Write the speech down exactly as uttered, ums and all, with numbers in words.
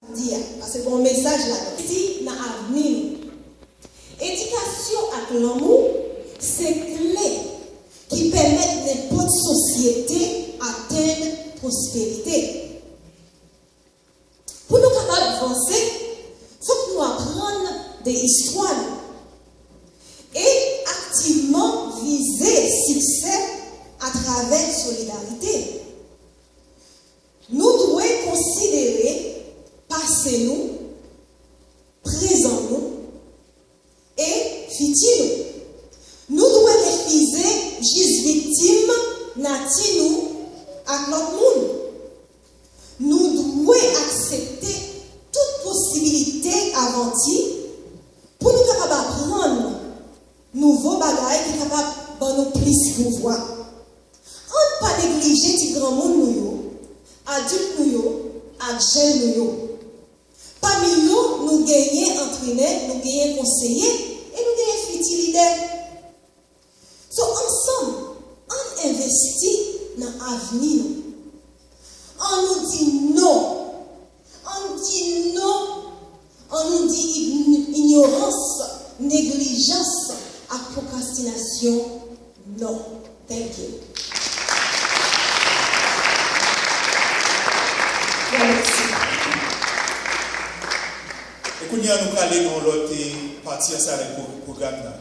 di a, paske gen yon mesaj ladan. Di nan avni nou. Edikasyon ak lanmou se kle ki pèmèt nenpòt sosyete atenn pwosperite. Pou nou kapab vanse, fòk nou aprann de istwa nou e aktivman vize siksè atravè solidarite. Nou dwe konsidere pase nou, prezan nou e fiti nou. Nou dwe refize jis viktim nati nou ak lòt moun. Nou dwe aksepte tout posibilite avanti pou nou kapab aprann nouvo bagay ki kapab ban nou plis pouvwa. Ann pa neglije ti granmoun nou yo, adilt nou yo, ak jèn nou yo. Pami yo, nou genyen antrenè, nou genyen konseye, e nou genyen fiti lidè. So, ansanm, ann envesti nan avni nou. Ann nou di non. Ann di non. Ann nou di ign- inyorans, neglijans ak pwokrastinasyon non. Thank you. Mèsi. E kounye a, nou prale nan yon lòt, eh, pati ansanm avèk pwo- pwogram nan.